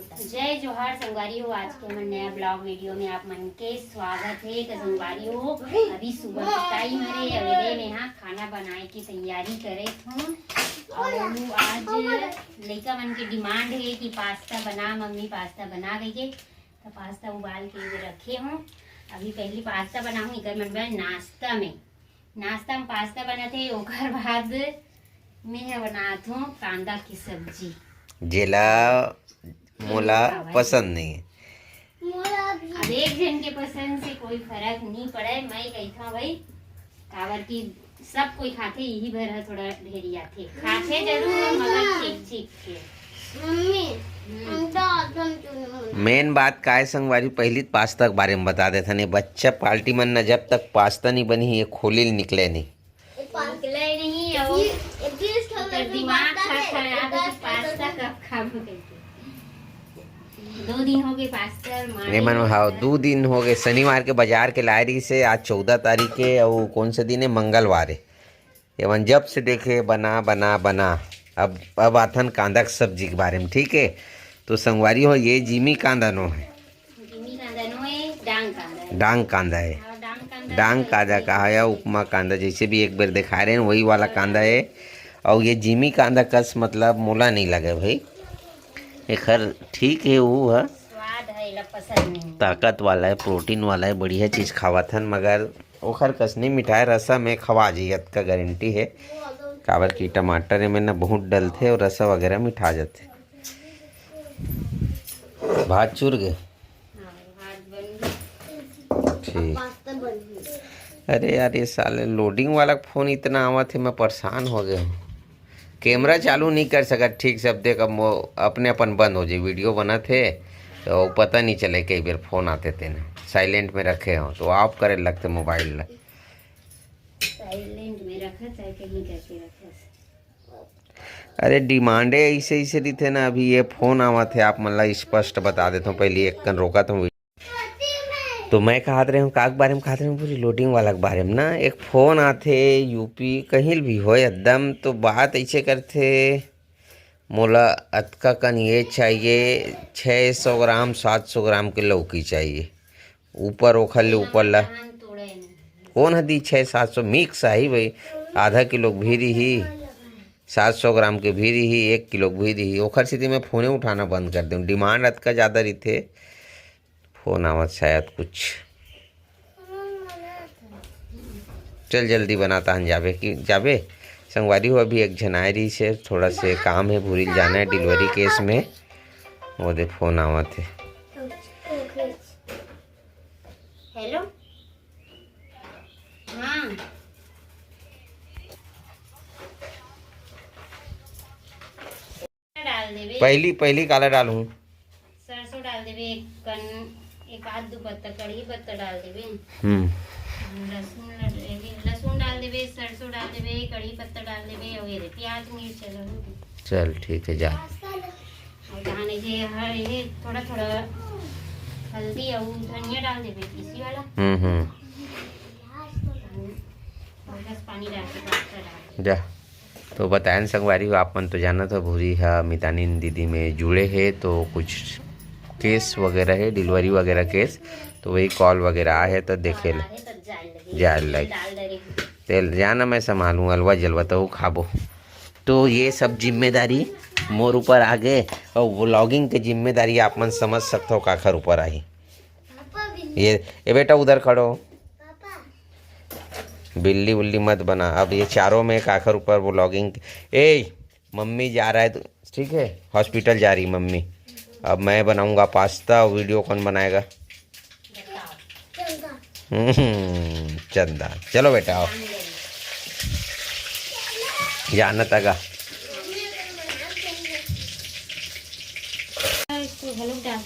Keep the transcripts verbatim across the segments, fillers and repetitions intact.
जय जोहार संगवारी हो, आज के हमर नया ब्लॉग वीडियो में आप मन के स्वागत है। तो संगवारी हो, अभी सुबह के टाइम हरे, अभी मैं यहाँ खाना बनाए की तैयारी करे हूँ। और आज लइका मन के डिमांड है कि पास्ता बना मम्मी, पास्ता बना कहिके, तो पास्ता उबाल के रखे हूँ। अभी पहली पास्ता बनाहूँ इकर मन बर नाश्ता में। नाश्ता में पास्ता बनत है, ओकर बाद मैं ह बनात हूँ कांदा की सब्जी। जेला मोला खावत पसंद नहीं है। अब एक जन के पसंद से कोई फर्क नहीं पड़े, मैं कहता हूँ भाई, काबर की सब कोई खाथे, यही भर है थोड़ा ढेरी आथे, खाथे जरूर मगर ठीक ठीक के। मम्मी, हम्म। हम तो आदम चुने। मेन बात काय संगवारी, पहली पास्ता के बारे में बता देथन। ये बच्चा पार्टी मन न जब तक पास्ता नहीं बनी, ये खोली निकले नहीं। निकले नहीं, और ये, ये बीस ठो ओकर लड्डू दिमाग पास्ता खा है, खराब है कि पास्ता कब खाबो करके। दो दिन हो गए पास्ता और मारे एमन नहीं हाँ, पास्ता। दो दिन हो गए, शनिवार के बाजार के लाए रही से, आज चौदह तारीख के, और कौन से दिन है, मंगलवार है। एमन जब से देखे बना बना बना, अब अब आथन कांदा के सब्जी के बारे में, ठीक है। तो संगवारी हो, ये जिमी कांदा नो है, जिमी कांदा नो है, डांग कांदा है। डांग कांदा है। हाँ, डांग कांदा डांग तो कांदा ऐसे कहा है, उपमा कांदा जैसे भी एक बार दिखा रहे हैं, वही वाला कांदा है। और ये जिमी कांदा कस मतलब मोला नहीं लगे भाई, एखर ठीक है, वो है स्वाद है, एला पसंद नहीं। ताकत वाला है, प्रोटीन वाला है, बढ़िया चीज खावत हन, मगर ओखर कस नहीं मिठाए रसा में खवा जाई, अतका गारंटी है। काबर की टमाटर एमे ना बहुत डलथे और रसा वगैरह मिठा जाथे। भात चुर गे। हाँ, भात बन गया। ठीक। पास्ता बन गया। अरे यार, ये साले लोडिंग वाला फोन इतना आवत है, मैं परेशान हो गया हूँ। कैमरा चालू नहीं कर सकत ठीक से। अब देख, अब मो-, अपने अपन बंद हो जाए, वीडियो बनत है तो पता नहीं चले, कई बेर फोन आते तेने साइलेंट में रखे हो तो ऑफ करे लगते मोबाइल ला। साइलेंट में रखा, चाहे कहीं करके रखा। अरे, डिमांडे ऐसे ऐसे रहिथे ना। अभी ये फोन आवत है, आप मन ला स्पष्ट बता देता हूँ, पहले एक कन रोका था। तो मैं कहत रहे हूँ, का के बारे में कहत रहे हूँ, पूरी लोडिंग वाला के बारे में ना। एक फोन आथे, यूपी कहीं भी हो एकदम, तो बात ऐसे करथे, मोला अतका कन ये चाहिए, छः सौ ग्राम, सात सौ ग्राम के लौकी चाहिए, ऊपर ओखर ले ऊपर ला। कौन ह दी छः सात सौ? मिक्स आही भाई, आधा किलो भी रही, सात सौ ग्राम के भी रही, एक किलो भी रही। ओखर सेती मैं फोने उठाना बंद कर देऊँ, डिमांड अतका ज़्यादा रहिथे। फोन आवत शायद कुछ। चल जल्दी बना, तहन जाबे कि जाबे। संगवारी हो, अभी एक झन आए रही से, थोड़ा से काम है, भूरी जाना है डिलीवरी केस में। वो दे फोन आवत है। हेलो, हाँ। डाल देबे। पहली, पहली काला डालूं? सरसों डाल देबे, एक कन, एक आध दू पत्ता, कढ़ी पत्ता डाल देबे। हम्म। लहसुन, लहसुन डाल देबे, सरसों डाल देबे, कढ़ी पत्ता डाल देबे, और ये दे, प्याज, मिर्च, लहसुन। चल, ठीक है, जा। और कहाँ नहीं, ये हर, ये थोड़ा, थोड़ा हल्दी और धनिया डाल देबे, पीसी वाला। हम्म, हम्म। और बस पानी डाल के, पास्ता डाल देबे। जा। तो बताएं संगवारी हो, आप मन तो जानत हो, भूरी ह मितानिन दीदी में जुड़े हे, तो कुछ केस वगैरह है, डिलीवरी वगैरह केस, तो वही कॉल वगैरह आए है, तो देखे ले जाए लगे। तेल जाना मैं संभालूँ, अलवा जलवा तो खाबो। तो ये सब जिम्मेदारी मोर ऊपर आ गए, और व्लॉगिंग के जिम्मेदारी आप मन समझ सकते हो काखर ऊपर आई। ये, ए बेटा, उधर खड़ो। बिल्ली उल्ली मत बना। अब ये चारों में काखर ऊपर व्लॉगिंग। ए, मम्मी जा रहा है तो, ठीक है, हॉस्पिटल जा रही मम्मी। अब मैं बनाऊंगा पास्ता, वीडियो कौन बनाएगा? हम्म, चंदा, चलो बेटा, आओ। जाना तगा। इसको हलुक डाल।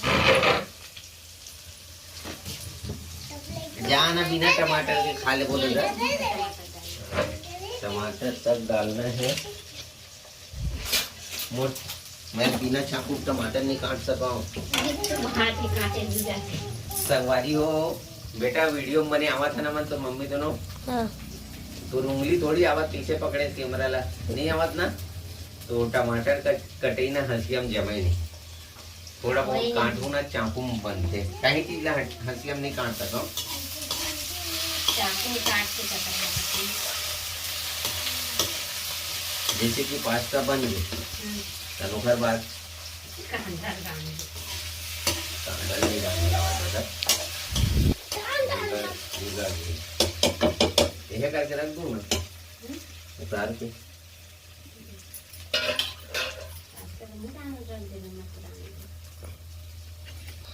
जाना बिना टमाटर के खा ले, बोले ना। टमाटर तक डालना है। मोट, मैं बिना चाकू के टमाटर नहीं काट सका हूँ। हाथ ही काटे भी जाते। संगवारी हो, बेटा वीडियो में बने आवत है ना मन तो मम्मी दोनों। हाँ। तो उंगली थोड़ी आवत पीछे पकड़े कैमरा ला, नहीं आवत ना। तो टमाटर कट, कटई ना हंसिया में जमे नहीं। थोड़ा बहुत वही। काटहूँ ना, चाकू में बनथे। कहीं चीज ला हंसिया में नहीं काट सकव। चाकू में काट के सकत हस। जैसे कि पास्ता बन गे, हम्म। तब ओकर बाद कांदा डाल दे। कांदा नहीं डालने वाला था। इधर, इधर ये। यह करके रख दूँ मैं? हम्म। उतार के।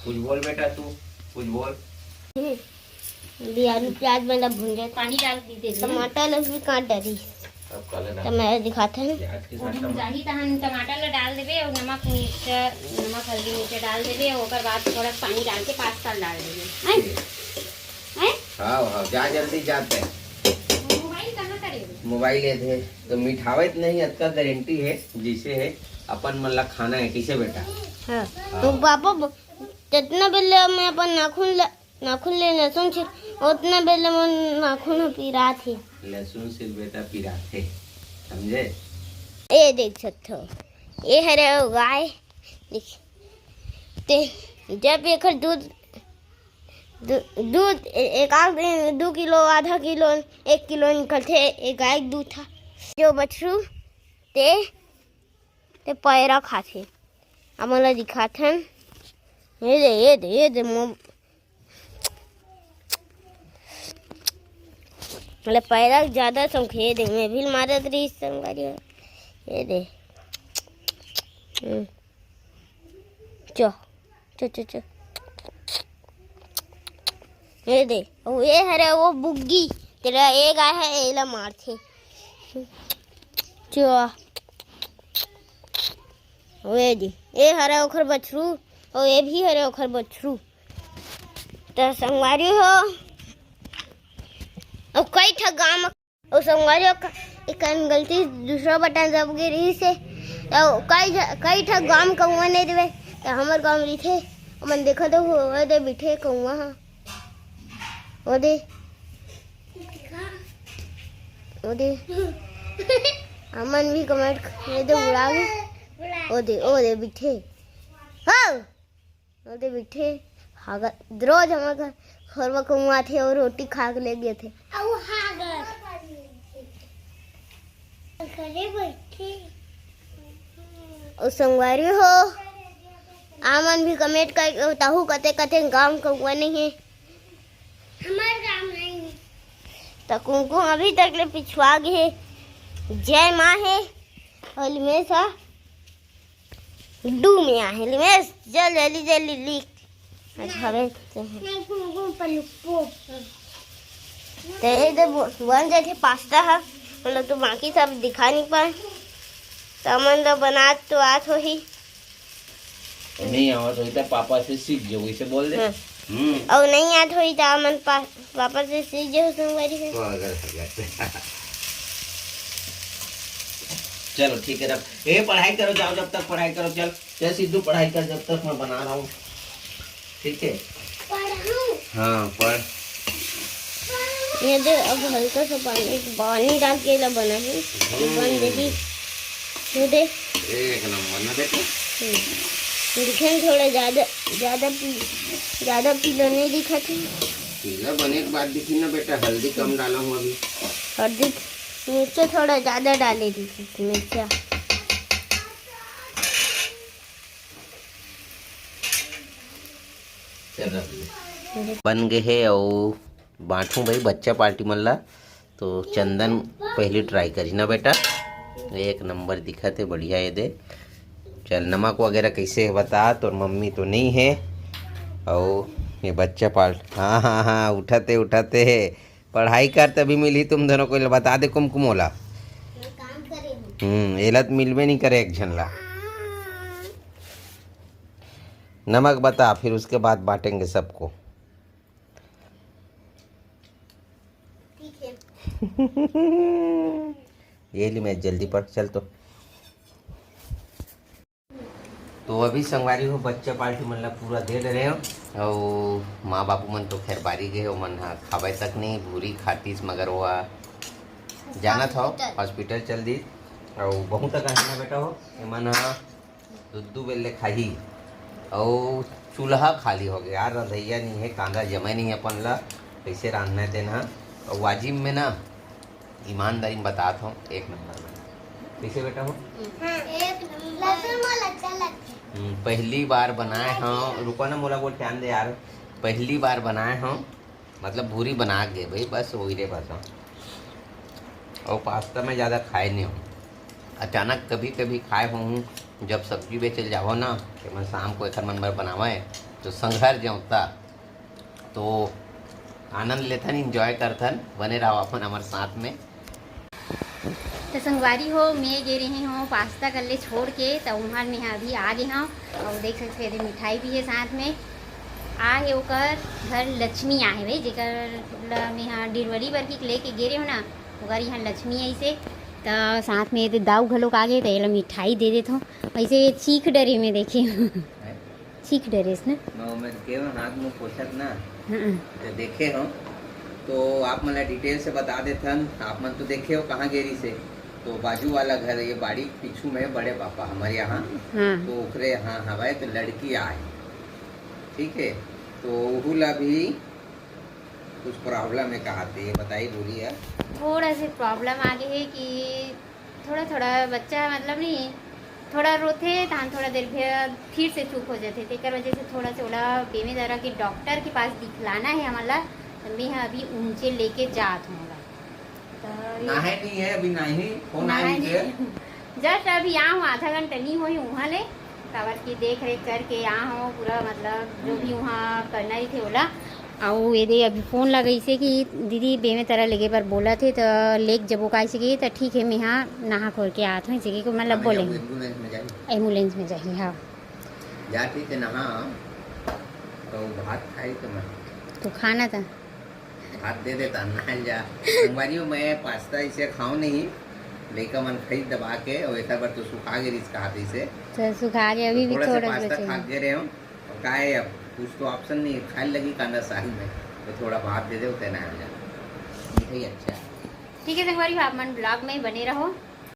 कुछ बोल बेटा, तू कुछ बोल। हम्म। अभी आलू प्याज मन ला भूंजे। पानी डाल दी दे। टमाटर ला भी काट डारी। अब काला तो डाल। मैं दिखाते हैं। प्याज के साथ टमाटर। जाही तहन टमाटर ला डाल देबे और नमक मिर्च, नमक हल्दी मिर्च डाल देबे और ओकर बाद थोड़ा पानी डाल के पास्ता ला डाल देबे। हैं? हैं? हाँ, हाँ, जा जल्दी जाते हैं। मोबाइल कहाँ करे? मोबाइल ये थे, तो मिठावत नहीं, अतका गारंटी है, जैसे है, अपन मन ला खाना है, कैसे बेटा? हाँ। हाँ। तो पापा ब-, जितना बेले मैं अपन नाखून ले, नाखून ले लहसुन छिल, उतना बेले मोर नाखून ह पिरात हे। लहसुन छिल बेटा पिरात हे, समझे? ये देख सकते हो, ये हरे वो गाय, देख, ते जब एकर दूध दू-, दूध ए-, एक आध दिन दू किलो, आधा किलो, एक किलो निकलथे, एक गाय के दूध ह। जो बछरू, ते, ते पैरा खाथे। अब मोला दिखाथन। ये दे, ये दे, ये दे, मो-, मतलब पैरा ज्यादा शौक हे, ये दे, मैं भी मारत रही संगवारी। ये दे। हम्म। चो, चो, चो, चो। ये दे, वो ये हरे वो बुग्गी, तेरा एक आय है, एला मारथे। चो। वो ये दे, ये हरे ओखर बछरू, और ये भी हरे ओखर बछरू। तो संगवारी हो, और कई ठा गाँव म अउ संगवारी हो, एक कन गलती दूसरा बटन दब गे रहिस हे। अउ कई झ-, कई ठा गाँव म कौआ नइ रहिवय, त हमर गाँव म रहिथे। ओमन देखत हो, ओ दे बिठे कौआ ह। ओ दे। ओ दे। हमन भी comment क-, ये दे उड़ा गे। ओ दे, ओ दे बिठे। हो। ओदे बिठे हागत, रोज हमर घर खोरवा कुमवाथे अउ रोटी खा के ले गे थे। अउ हागत करे बैठे। अउ संगवारी हो, आमन भी comment करके बताहू, कते कते गाँव कौआ नहीं है। हमार गाँव नहीं है। त कुमकुम अभी तक ले पिछुआ गे हे। जय माँ हे। अउ लिमेश हा डू में आहे। लिमेश, जल जल्दी जल्दी लिख। अच्छा, हवे तो है। नहीं, कुमकुम पर लुप्पो। तो ये दे बो-, बन जाथे पास्ता हा। मतलब तो बाकी सब दिखा नहीं पाए। तो हमन तो बनात तो आत होही। नहीं आवत होही त पापा से सीख जो, वैसे बोल दे। हाँ। हम्म। अउ नहीं आत होही त हमन पा-, पापा से सीख जो संगवारी हो। पागल हो जाते। चलो ठीक है, रख। ए, पढ़ाई करो, जाओ, जब तक पढ़ाई करो, चल। चल सिद्धू, पढ़ाई कर, जब तक मैं बना रहा हूँ। ठीक है? पढ़ूं? हाँ, पढ़। ये दे, अब हल्का सा पानी, पानी डाल के ला बना है। ये बन हम्म। देखी। ये दे। एक नंबर ना बेटा। हम्म। दिखे न थोड़ा ज्यादा, ज्यादा पी-, ज्यादा पीला नहीं दिखा थी। पीला बने के बाद दिखी ना बेटा, हल्दी कम डाला हूँ अभी। हल्दी, मिर्चा थोड़ा ज्यादा डाले थी, मिर्चा। चल रख दे। बन गे हे अउ बांटू भाई बच्चा पार्टी मन ला। तो चंदन पहली try करी ना बेटा, एक नंबर दिखत हे, बढ़िया हे दे। चल नमक वगैरह कैसे हे बता, तोर मम्मी तो नहीं है। अउ ये बच्चा पार्ट, हाँ, हाँ, हाँ, उठाते, उठाते हे। पढ़ाई कर तभी मिली तुम दोनों को, बता दे कुमकुम ओला। हम्म, एला तो मिलबे नहीं करे एक झन ला। नमक बता, फिर उसके बाद बांटेंगे सबको। ठीक है। ये ले, मैं जल्दी पढ़, चल तो। तो अभी संगवारी हो, बच्चा पार्टी मन ला पूरा दे डरे हो, अउ माँ बापू मन तो खैर बारी गए, ओमन हा खावे तक नहीं, भूरी खातीस, मगर वो हा जाना था, हॉस्पिटल। हॉस्पिटल चल दी, अउ बहुत अकन है ना बेटा हो, एमन हा दू दू बेर ले खाही। अउ चूल्हा खाली हो गया यार, रंधइया नहीं है, कांदा जमे नहीं अपन ला, कैसे रांधना है तेन ह। अउ वाजिब में ना, ईमानदारी में बतात हूँ, एक नंबर बना। कैसे बेटा हो? एक नंबर। लहसुन मोला अच्छा लगथे। हम्म, पहली बार बनाए हूँ, रुको ना, मोला वो ध्यान दे यार, पहली बार बनाए हूँ, मतलब भूरी बना के भाई, बस वही रे बस। और पास्ता मैं ज़्यादा खाए नहीं हूँ, अचानक कभी कभी खाए हूँ, जब सब्जी बेचे जाओ ना, तो मैं शाम को एक मन बर बनावा है, तो संघर जौता तो आनंद लेथन, एंजॉय करथन, बने रहो अपन हमारे साथ में। तो संगवारी हो, मैं गे रही हूँ पास्ता कर ले छोड़ के, तो उम्हर में अभी आ गए हूँ। और देख सकते हैं, मिठाई भी है साथ में। आ है ओकर घर लक्ष्मी आ है भाई, जेकर ला मैं हाँ डिलीवरी बर की लेके गे रहे हूँ ना, ओकर यहाँ लक्ष्मी आई से। तो साथ में ये दाऊ घलोक आ गए, तो ये ला मिठाई दे देता हूँ। वैसे ये चीख डरे में देखे हूँ। चीख डरेस ना। मैं उम्र के हाथ मुंह पोछत ना, हाँ। तो देखे हो, तो आप मन डिटेल से बता देथन। आप मन तो देखे हो कहाँ गेरी से, तो बाजू वाला घर, ये बाड़ी पीछू में बड़े पापा हमारे यहाँ, हाँ। तो ओकरे यहाँ हवाए तो लड़की आए, ठीक है, तो ओहू ला भी कुछ प्रॉब्लम है कहा थे, ये बताई बोली है। थोड़ा से प्रॉब्लम आ गए है कि थोड़ा थोड़ा बच्चा मतलब नहीं, थोड़ा रोथे तहन थोड़ा देर फिर फिर से चुप हो जाते, तेकर वजह से थोड़ा से ओला बेमे दरा के डॉक्टर के पास दिखलाना है हमला। तो मैं ह अभी उनचे लेके जात हूँ ओला। तो ये नहाए नहीं है अभी, नहीं फोन आए नहाए नहीं है। नहीं। जस्ट अभी आ हूँ, आधा घंटा नहीं होई वहाँ ले, काबर की देख रेख करके आ हूँ पूरा, मतलब जो भी वहाँ करना ही थे ओला। अउ ये दे अभी फोन लगाइसे कि दीदी बेमे तरा लेगे बर बोला थे, तो लेग जबो का ऐसे कि तो ठीक है, मैं हाँ नहा खोल के आत हूँ, ऐसे कि मतलब बोले एम्बुलेंस में जाई। एम्बुलेंस में जाही। हाँ। जा ठीक है, नहा तो भात खाई तो मैं तो खाना था। भात दे देता ना जा। संगवारी हो, मैं पास्ता इसे खाऊं नहीं, लइका मन खाई दबा के, और एक बार तो सुखा के रिस कहा इसे। तो सुखा के अभी भी थोड़ा से थोड़ा पास्ता बचे खा हैं। के रहे हो, और का है अब कुछ तो ऑप्शन नहीं है, खाए लगी कांदा साग में, तो थोड़ा भात दे दे, उतने ना हो जाए। मिठाई अच्छा है। ठीक है संगवारी, आप मन ब्लॉग में बने रहो।